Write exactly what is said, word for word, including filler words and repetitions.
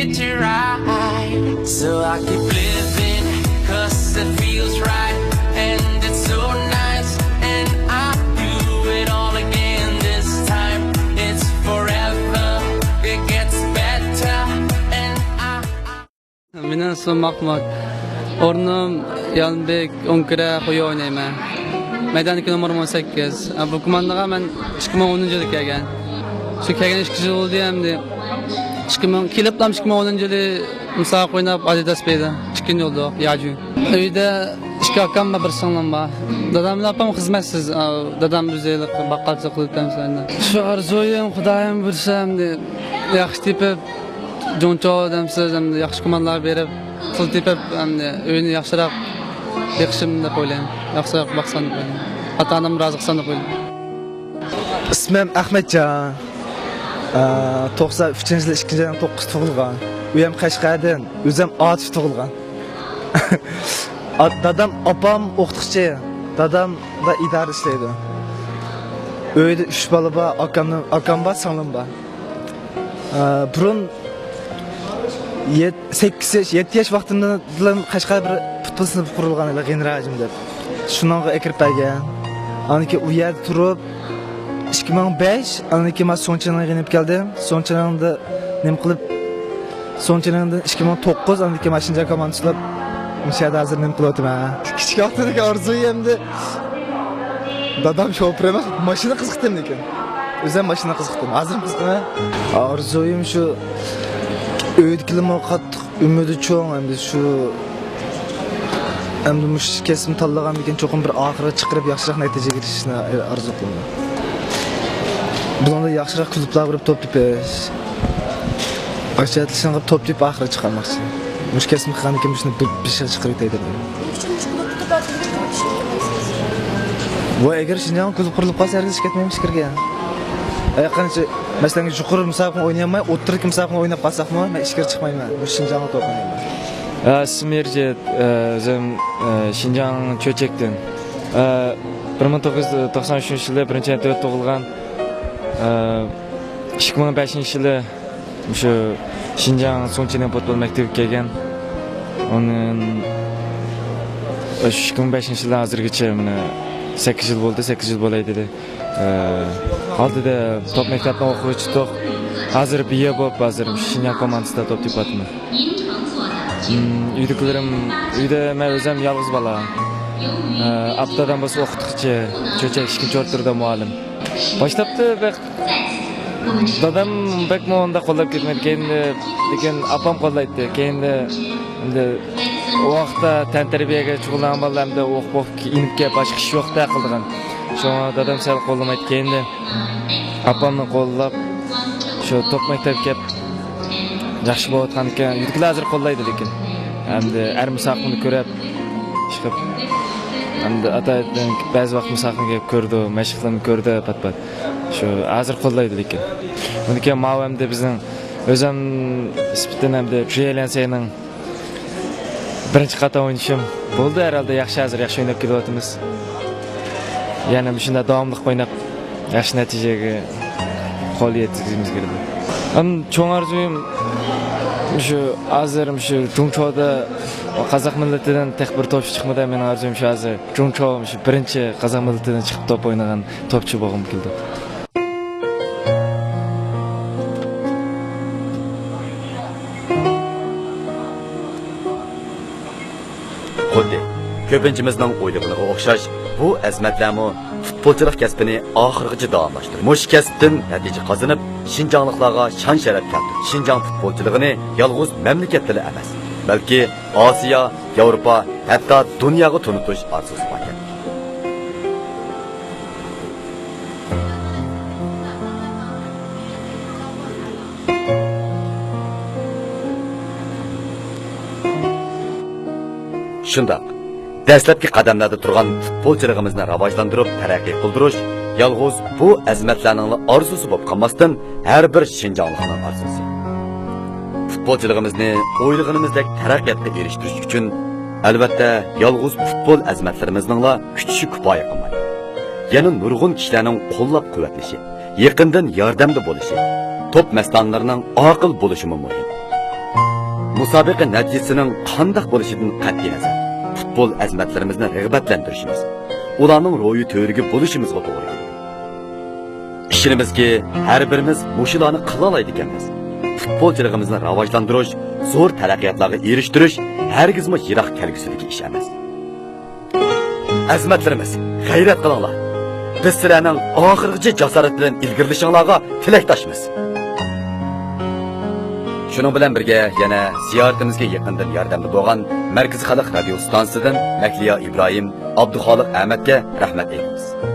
It's right. So I keep living, 'cause it feels right. And it's so nice. And I do it all again this time. It's forever. It gets better. And I, I مېنىڭ ئىسمىم ماخمۇت. ئورنۇم يالنىبېك، ئۆڭكۈرە، خۇيا ئوينايمەن. مەيداندىكى نومۇرۇم ئون سەككىز. بۇ كوماندىغا مەن ئىككى مىڭ ئونىنچى يىلى كەلگەن. شۇ كەلگەن ئىككى يىل بولدى ئەمدى. ئىككى مىڭ، كېلىپلا ئىككى مىڭ ئونىنچى يىلى مۇسابىقە ئويناپ، ئادىداس بەردى. ئىككىنچى بولدۇق، ياجۈ. ئۆيدە ئىككى ئاكام ۋە بىر سىڭلىم بار. دادام بىلەن ئاپام خىزمەتسىز. دادام ئۆزى باققالچىلىق قىلىپ ئەمدى. شۇ ئارزۇيۇم، خۇدايىم بۇيرۇسا ئەمدى ياخشى تېپىپ، جۇڭچو دەمسىز، ئەمدى ياخشى كوماندىلار بېرىپ، پۇل تېپىپ، ئەمدى ئۆينى ياخشىراق بېقىشىم دەپ ئويلايمەن. ياخشىراق باقسام دەپ ئويلايمەن. ئاتا-ئانام رازى قىلسام دەپ ئويلايمەن. ئىسمىم ئەخمەتجان. ئە، توقسان ئۈچىنچى يىلى ئىككىنچى ئاينىڭ توققۇزىدا تۇغۇلغان. ئۆيەم قەشقەردىن، ئۆزۈم ئاتۇشتا تۇغۇلغان. ئا-، دادام، ئاپام ئوقۇتقۇچى. دادام دا ئىدارە ئىشلەيدۇ. ئۆيدە ئۈچ بالا بار، ئاكام، ئاكام بار، سىڭلىم بار. ئە، بۇرۇن يەت-، سەككىز ياش، يەتتە ياش ۋاقتىمدىلا قەشقەر بىر پۇتبول سىنىپى قۇرۇلغان ئىدى، غېنراجىم دەپ. شۇنىڭغا ئەكىرىپ بەرگەن. ئاندىن كېيىن ئۇ يەردە تۇرۇپ، ئىككى مىڭ بەش، ئاندىن كېيىن مەن سۇڭچىڭلىڭغا يېنىپ كەلدىم. سۇڭچىڭلىڭدا نېمە قىلىپ، سۇڭچىڭلىڭدىن ئىككى مىڭ توققۇز، ئاندىن كېيىن ماشىنجا كوماندىسى بولۇپ، مۇشۇ يەردە ھازىر نېمە قىلىۋاتىمەن. كىچىك ۋاقتىدىكى ئارزۇيۇم ئەمدى دادام شوپۇر ئەمەس، ماشىنا قىزىقتىم لېكىن. ئۆزۈم ماشىنا قىزىقتىم، ھازىرمۇ قىزىقىمەن. ئارزۇيۇم شۇ، ئۆيدىكىلەرمۇ قاتتىق ئۈمىدى چوڭ، ئەمدى شۇ، ئەمدى مۇشۇ كەسىپنى تاللىغاندىن كېيىن چوقۇم بىر ئاخىرىغا چىقىرىپ ياخشىراق نەتىجىگە ئېرىشىشنى ئارزۇ قىلىمەن. بۇنىڭدا ياخشىراق كۇلۇبلارغا بېرىپ توپ تېپىش. ئاشۇ توپ تېپىپ ئاخىرى چىقارماقچى. مۇشۇ كەسىپنى قىلغاندىن كېيىن مۇشۇنى بىر، بىر شەر چىقىرىپ كېتەي دەپ. نېمە ئۈچۈن مۇشۇ كۇلۇبتا تۇرۇپ ئىشلەپ كەلمەيسىز؟ ۋاي، ئەگەر شىنجاڭغا كۇلۇب قۇرۇلۇپ قالسا، ھەرگىز ئىشكەتمەيمىز ئىچكىرىگە. ئە، قانچە، مەسىلەن، يۇقىرى مۇسابىقىنى ئوينىيالماي، ئوتتۇرىدىكى مۇسابىقىنى ئويناپ قالساقمۇ، مەن ئىچكىرى چىقمايمەن. مۇشۇ شىنجاڭغا توپ ئوينايمەن. ئە، ئىسمىم ئېرجىت، ئە، ئۆزۈم، ئە، شىنجاڭ چۆچەكتىن. ئە، بىر مىڭ توققۇز يۈز توقسان ئۈچىنچى يىلى بىرىنچى ئاينىڭ تۆتىدە تۇغۇلغان. ئە، ئىككى مىڭ بەشىنچى يىلى مۇشۇ شىنجاڭ سۇڭچىنىڭ پۇتبول مەكتىۋىگە كەلگەن. ئۇنىڭ، ئە، شۇ ئىككى مىڭ بەشىنچى يىلدىن ھازىرغىچە مانا سەككىز يىل بولدى، سەككىز يىل بولاي دېدى. ئە، ئالدىدا توپ مەكتەپنى ئوقۇغۇچى ئىدۇق. ھازىر بىيە بولۇپ، ھازىر شىنجاڭ كوماندىسىدا توپ تېپىۋاتىمەن. ئىم، ئۆيدىكىلىرىم، ئۆيدە مەن ئۆزۈم يالغۇز بالا. ئە، ئاپا دادام بولسا ئوقۇتقۇچى، چۆچەك ئىككىنچى ئوتتۇرىدا مۇئەللىم. باشلاپتۇ بەك، دادام بەكمۇ ئۇنداق قوللاپ كەتمىدى. كېيىن، لېكىن ئاپام قوللايتتى. كېيىن ئەمدى ئۇ ۋاقىتتا تەنتەربىيەگە شۇغۇللانغان بالىلار ئەمدى ئوقۇپ، ئوقۇپ ئىنىپ كېلىپ باشقا ئىش يوق-دە قىلىدىغان. شۇڭا دادام سەل قوللىمايتتى. كېيىن ئاپامنى قوللاپ، شۇ توپ مەكتەپكە كەپ ياخشى بولۇۋاتقان ئىكەن. ئۆيدىكىلەر ھازىر قوللايدۇ لېكىن. ئەمدى ئەر مۇساپىرنى كۆرۈپ، چىقىپ، ئەمدى ئاتا بەزى ۋاقىت مۇساپىرنى كەپ كۆرىدۇ، مەشىقلىرىنى كۆرىدۇ پات-پات. شۇ ھازىر قوللايدۇ لېكىن. ئۇنىڭ كېيىن ماۋۇ ئەمدى بىزنىڭ ئۆزۈم نىسبەتەن ئەمدى جۈيەلەنسەينىڭ بىرىنچى قاتار ئوينىشىم بولدى ھەرھالدا، ياخشى، ھازىر ياخشى ئويناپ كېلىۋاتىمىز. يەنە مۇشۇنداق داۋاملىق ئويناپ، ياخشى نەتىجىگە قول يەتكۈزگۈمىز كېلىدۇ. ھەم چوڭ ئارزۇيۇم مۇشۇ ھازىر مۇشۇ جۇڭچودا قازاق مىللىتىدىن تېخى بىر توپچى چىقمىدى. مېنىڭ ئارزۇيۇم شۇ، ھازىر جۇڭچو مۇشۇ بىرىنچى قازاق مىللىتىدىن چىقىپ توپ ئوينىغان توپچى بولغۇم كېلىدۇ. خۇددى كۆپىنچىمىزنىڭ ئويلىغىنىغا ئوخشاش، بۇ ئەزىمەتلەرمۇ پۇتبولچىلىق كەسپىنى ئاخىرغىچە داۋاملاشتۇرۇپ، مۇشۇ كەسىپتىن نەتىجە قازىنىپ، شىنجاڭلىقلارغا شان-شەرەپ كەلتۈرۈپ، شىنجاڭ پۇتبولچىلىقىنى يالغۇز مەملىكەتتىلا ئەمەس، بەلكى ئاسىيا، ياۋروپا، ھەتتا دۇنياغا تونۇتۇش ئارزۇسى باركەن. شۇنداق، دەسلەپكى قەدەملەردە تۇرغان پۇتبولچىلىقىمىزنى راۋاجلاندۇرۇپ تەرەققىي قىلدۇرۇش يالغۇز بۇ ئەزىمەتلەرنىڭلا ئارزۇسى بولۇپ قالماستىن، ھەر بىر شىنجاڭلىقنىڭ ئارزۇسى. پۇتبولچىلىقىمىزنى ئويلىغىنىمىزدەك تەرەققىياتقا ئېرىشتۈرۈش ئۈچۈن، ئەلۋەتتە، يالغۇز پۇتبول ئەزىمەتلىرىمىزنىڭلا كۈچىشى كۇپايە قىلمايدۇ. يەنە نۇرغۇن كىشىلەرنىڭ قوللاپ-قۇۋۋەتلىشى، يېقىندىن ياردەمدە بولۇشى، توپ مەستانىلىرىنىڭ ئاقىل بولۇشىمۇ مۇھىم. مۇسابىقە نەتىجىسىنىڭ قانداق بولۇشىدىن قەتئىينەزەر، پۇتبول ئەزىمەتلىرىمىزنى رىغبەتلەندۈرۈشىمىز، ئۇلارنىڭ روھى تۈۋرۈكى بولۇشىمىزغا توغرا كېلىدۇ. ئىشىنىمىزكى، ھەر بىرىمىز مۇشۇلارنى قىلالايدىكەنمىز. پۇتبولچىلىقىمىزنى راۋاجلاندۇرۇش، زور تەرەققىياتلارغا ئېرىشتۈرۈش ھەرگىزمۇ يىراق كەلگۈسىدىكى ئىش ئەمەس. ئەزىمەتلىرىمىز، غەيرەت قىلىڭلار! بىز سىلەرنىڭ ئاخىرغىچە جاسارەت بىلەن ئىلگىرىلىشىڭلارغا تىلەكداشمىز. شۇنىڭ بىلەن بىرگە، يەنە زىيارىتىمىزگە يېقىندىن ياردەمدە بولغان مەركىزىي خەلق رادىيو ئىستانسىسىدىن مەھلىيا ئىبراھىم، ئابدۇخالىق ئەمەتكە رەھمەت ئېيتىمىز.